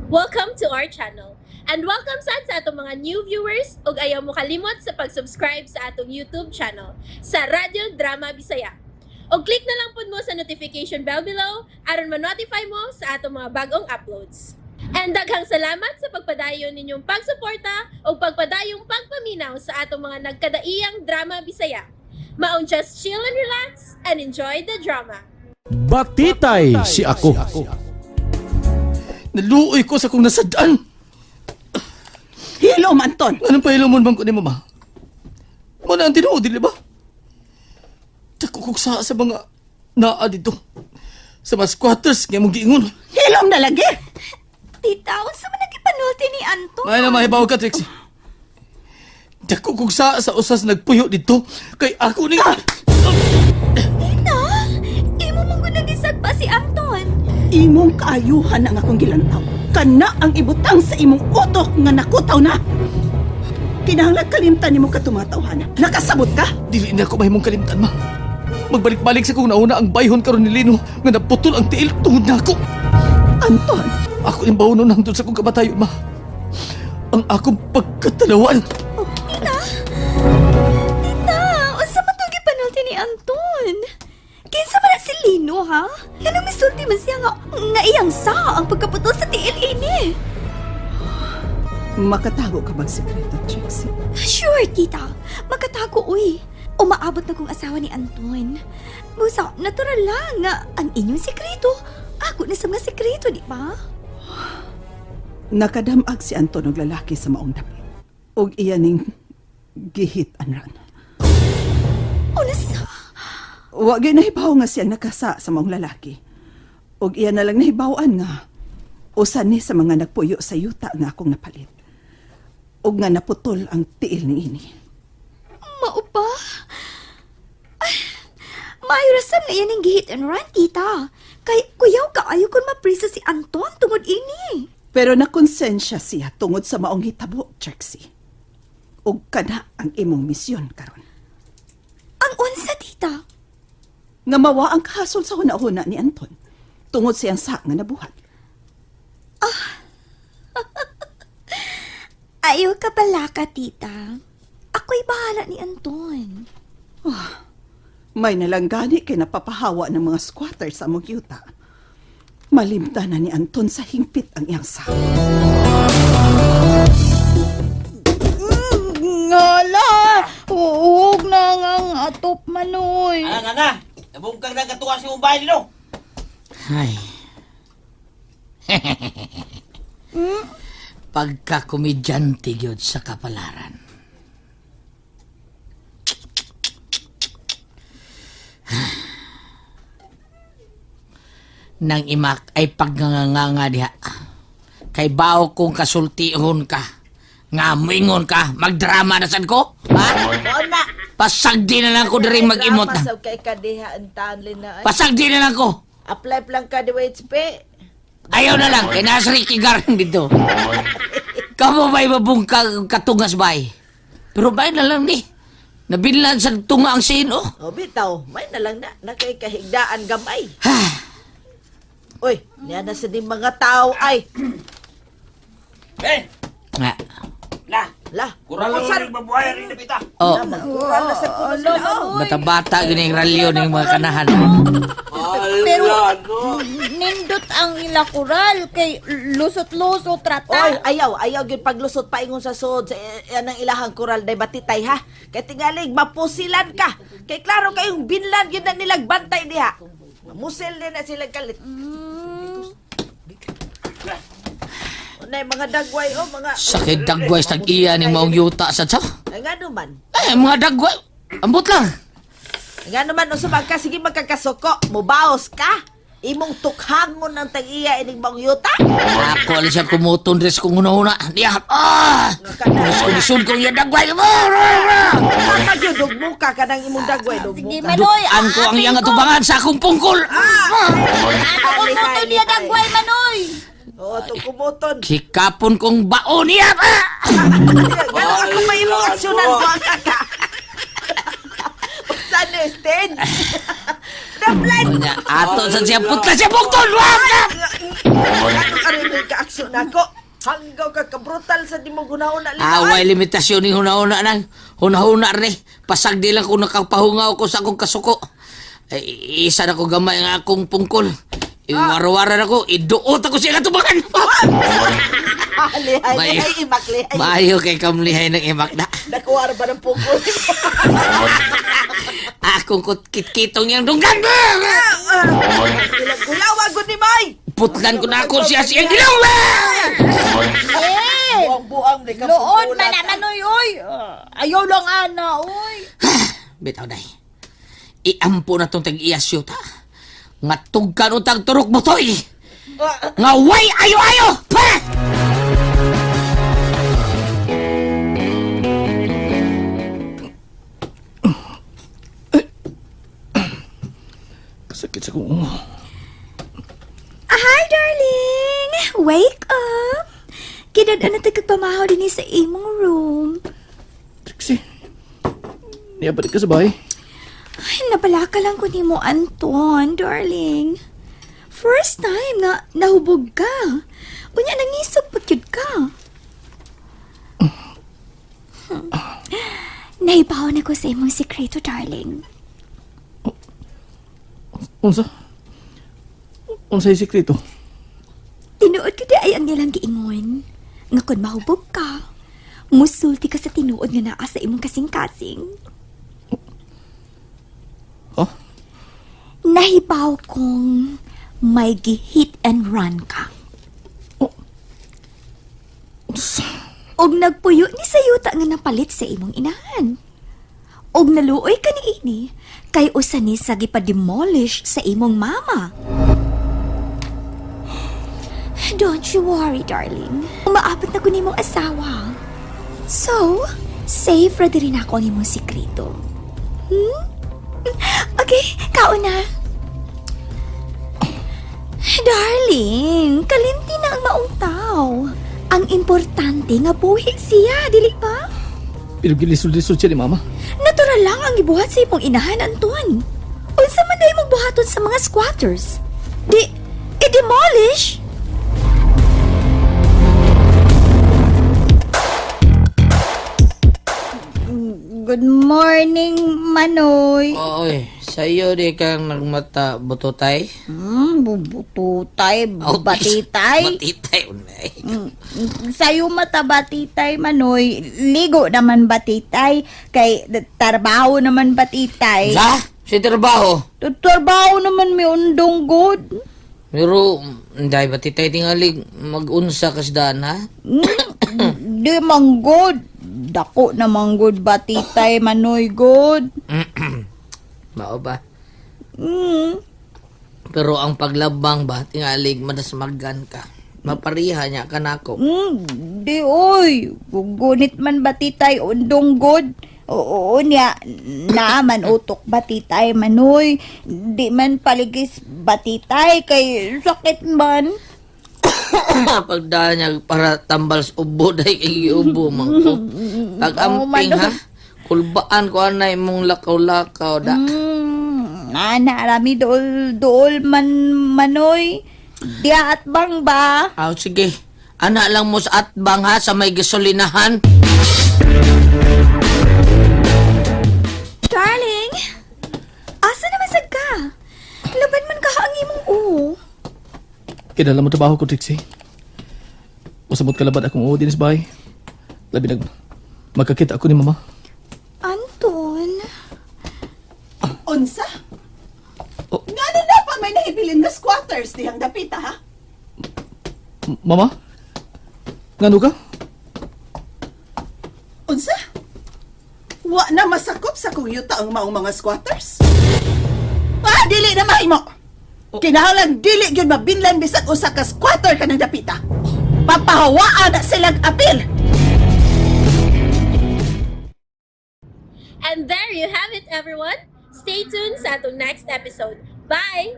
Welcome to our channel. And welcome sad sa atong mga new viewers ug ayaw mo kalimot sa pag-subscribe sa atong YouTube channel sa Radyo Drama Bisaya. Og click na lang pud mo sa notification bell below aron ma-notify mo sa atong mga bagong uploads. And daghang salamat sa pagpadayon ninyong pagsuporta ug pagpadayong pagpaminaw sa atong mga nagkadaiyang drama Bisaya. Maong just chill and relax and enjoy the drama. Batitay si ako. Naluoy ko sa kong nasadaan. Hilom, Anton. Anong pahilomon bang ko ni mama? Muna ang tinuod, di ba? Dako kog sa mga naa dito. Sa mga squatters nga mong giingon. Hilom na lagi. Tita, unsa man nagipanulti ni Anton? May na mahibaw ka, Trixie. Dako kog sa usas nagpuyo dito. Kay ako ni... Tita, imo man gud nagisagpa si Anton. Imong kaayuhan ang akong gilantaw. Kana ang ibutang sa imong utok nga nakutaw na. Kinahanglan kalimtan nimo katumatawhana. Nakasabot ka? Dili na ako mahimong kalimtan, ma. Magbalik-balik sa kong nauna ang bayhon karon ni Lino nga naputol ang tiil tungod na ako. Anton, Ako yung baunon hangtod sa kong kamatayo, ma. Ang akong pagkatalawan. Tita, unsa man tong gipanulti ni Anton? Kinsa man na si Lino, ha? Kanang misulti man siya nga, nga iyang sa ang pagkaputol sa tiil ini. Makatago ka bang sekreto, Trixie? Sure, tita. Magkatago, uy. Umaabot na kong asawa ni Anton. Busa, natural lang nga ang inyong sekreto. Ako na sa mga sekreto, di ba? Nakadamag si Anton og lalaki sa maong dapit. Og iya ning gihit anran. Una sa... Wa gyud nahibaw nga siyang nakasa sa maong lalaki. Og iya na lang nahibaw-an nga usa ni sa mga nagpuyo sa yuta nga akong napalit. Og nga naputol ang tiil ni ini. Mao ba? Ay, maayo ra sad nga yan ang gihit and run, tita. Kay kuyaw kaayo kung maprisa si Anton tungod ini. Pero nakonsensya siya tungod sa maong hitabo, Trixie. Og kana ang imong misyon karon. Ang unsa, tita? Nga mawa ang kahasol sa hunahuna ni Anton tungod siyang sa nga nabuhat. Ayaw ka pala ka, tita. Ako'y bahala ni Anton. May nalanggani kay napapahawa ng mga squatter sa among yuta. Malimta na ni Anton sa hingpit ang iyang sa. Ngala! Huwag na nga ang atop manoy. Ana nga na, nabungkag na katuwa si mobile nino. Ay. Pagka-komedyante gyud sa kapalaran. Nang imak ay pagnganganga diha. Kay bao kong kasultihon ka. Nga muingon ka, magdrama na sad ko? Ha? Mao na. Pasagdi na lang ko diri mag-imot. Drama sa kay kadiha ang tanlin na. Ay. Pasagdi na lang ko. Apply lang ka di HP. Ayaw na lang, kay nasa Ricky Garden dito. Kamu ba'y mabungkag katungas bay? Pero bay na lang ni. Nabinlan sa tunga ang sino. O bitaw, may na lang na nakay kahigdaan gamay. Uy, niya na sa di mga tao ay. Eh, Nga. la, La, kural usan lang babuhay rin pita. Oh, kural na sa kuno sila. Oh. bata-bata gini ang ralyo ng mga kanahan. Pero nindot ang ila kural kay lusot-lusot rata. Oy, ayaw, ayaw gyud paglusot paingon sa suod sa anang ilahang kural day batitay ha. Kay tingalig mapusilan ka. Kay klaro kayong binlan gyud na nilag bantay diha. Mamusil din na sila kalit. Unay mga dagway oh mga Sakit dagway sa tag-iya ng maong yuta sa tsa. Ay, nga naman. Ay, mga dagway. Ambot lang. Nga naman, unsa man ka, sige magkakasuko, mubaos ka. Imong tukhangon ng tag-iya ining bang yuta. Ako alis siya kumuton res kung una-una. Diya, ah! Mas kumisod kong iya dagway. Kaka gyud dugmo ka kanang imong dagway dugmo Sige, ka. Manoy, Dukan ko ang iyang atubangan sa akong pungkol. Ako mo niya dagway, Manoy. Oo, to kumuton. Sikapon kong baon niya. Ah! Gano ako may imong aksyonan ko ang kaka. Unsa ni Sten? The blind. Nya, ato sa siya putla siya bukton. Wag! Ano ka rin Grabe ka aksyon nako. Hanggaw ka kabrutal sa di mo gunahon na Ah, way limitasyon ni hunahuna nang. Hunahuna rin. Pasag di lang kung nakapahungaw ko sa akong kasuko. Ay, isa na ko gamay ang akong pungkol. Iwarwaran ako, iduot ako siya katubangan. Lihay, Mayo. lihay, imak, lihay. Maayo kay kamlihay ng imak na. Nakuha ra ba ng pungkol? Akong kutkit-kitong yung dunggan. Gulaw, agad ni May! Putlan ko na ako siya siyang ginawa. Eh! Buang-buang ni ka Loon man na manoy, oy. Ah, ayaw lang ana, oy. Bitaw day. Iampo na tong tag-iyas yuta. Nga tugkan utang turok butoy. Nga way ayo-ayo! Pa! Kasakit sa kong ungo. Hi, darling! Wake up! Kinad-an na tagkagpamahaw din sa imong room. Trixie, niyabalik ka sa bahay. Ay, nabalaka lang ko nimo, Anton, darling. First time na nahubog ka. Unya, nangisog pa gyud ka. Nahibaw na ko sa imong sikreto, darling. Unsa? Unsa yung sikreto? Tinuod ko di ay ang nilang giingon. Nga kung mahubog ka, musulti ka sa tinuod nga naa sa imong kasing-kasing. Oh? Nahibaw kong may gi-hit and run ka. Oh. Unsa? Og nagpuyo ni sa yuta nga napalit sa imong inahan. Og naluoy ka niini kay usa ni sa gipa-demolish sa imong mama. Don't you worry, darling. Umaabot na ko nimong asawa. So, safe ra diri na ako ang imong sikreto. Hmm? Okay, kaon na. Darling, kalinti na ang maong tao. Ang importante nga buhi siya, dili ba? Pero gilisod-lisod siya ni mama. Natural lang ang ibuhat sa imong inahan, Anton. Unsa man na imong buhaton sa mga squatters? Di, i-demolish? Good morning, Manoy. Oy, sa'yo di kang nagmata butotay. Bubututay, Oh, batitay. Batitay, unay. Sayo mata batitay, Manoy. Ligo naman batitay. Kay trabaho naman batitay. Sa? Si trabaho. Trabaho naman may undong good. Pero, hindi, batitay tingalig, mag-unsa kasdaan, ha? Di man good. Dako naman good batitay, Manoy good. Mao ba? Mm. Pero ang paglabang ba, tingalig, madasmagan ka. Mapariha niya ka nako. Di oy. Gunit man batitay, undong good. Oo niya, naaman utok batitay manoy. Di man paligis batitay kay sakit man. Pagdaan niya para tambal sa ubo, dahil kay ubo man ko. Pag amping, ha? Kulbaan ko anay mong lakaw-lakaw da. Ana, arami dool, dool man manoy. Diya at bang ba? Aw, sige. Ana lang mo sa atbang ha, sa may gasolinahan. Darling, asa naman sad ka? Laban man ka ang imong uo. Kinala mo trabaho ko, Trixie. Usamot kalabad akong uod din sa bahay. Labi nag... Magkakita ako ni mama. Anton, Unsa? Oh. Ngano na pa may nahibilin nga squatters dihang dapita ha? Mama? Ngano ka? Unsa? Wa na masakop sa kong yuta ang maong mga squatters? Ah, dili na mahimo. Kinahanglan dili gyud mabinlan bisag usa ka squatter kanang dapita. Papahawaan na silang apil. And there you have it, everyone. Stay tuned sa atong next episode. Bye!